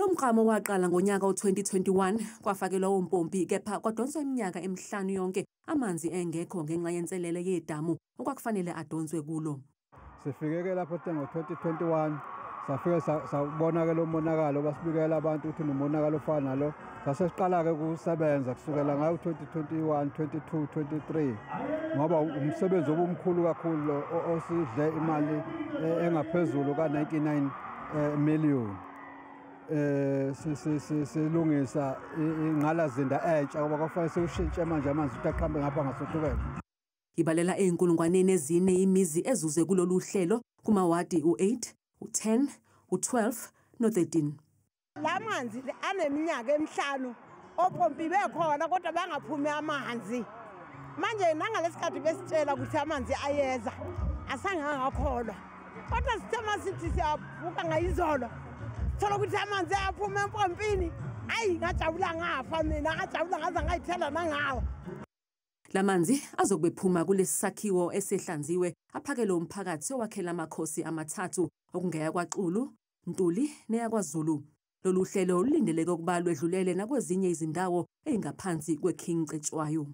Lo mklamo waqala ngonyaka u-2021 kwafakelwa ompompi kepha kwadonswa iminyaka emihlanu yonke amanzi engekho ngenxa yenselele yedamu okwakufanele adonswe kulo. Sifike-ke lapho ngo-2021 safike sabona-ke lo monakalo, basibikela abantu ukuthi unomonakalo ofana nalo. Sase siqala-ke ukusebenza kusukela ngayo 2021, 22, 23 ngoba umsebenzi obumkhulu kakhulu lo osidle imali engaphezulu ka-99 million. Silungisa ingqalazinda entsha ngoba kwakufanele siwushintshe manje amanzi ukuthi aqhambe ngapha ngasoThukela. Ibalela 4,000 imizi ezuze kulolu hlelo kumawadi u-8, u-10, u-12 no-13. La manzi aneminyaka emihlanu opompi bekhona kodwa bangaphumi amanzi. Manje nangalesikhathi besitshela ukuthi amanzi ayeza asangangakholwa. Kodwa sithe masithi siyavuka ngayizolo sithola ukuthi amanzi ayaphuma empompini. Ayi ngajabula ngafa mina, ngajabula ngaze ngayithela nangawo. Lamanzi azokube phuma kulesi sakhiwo esehlanziwe aphakele umphakathi owakhela amakhosi amathathu okungeyakwaXulu, Ntuli neyakwaZulu. Lolu hlelo lulindeleke ukuba lwedlulele nakwezinye izindawo ezingaphansi kweKing Cetshwayo.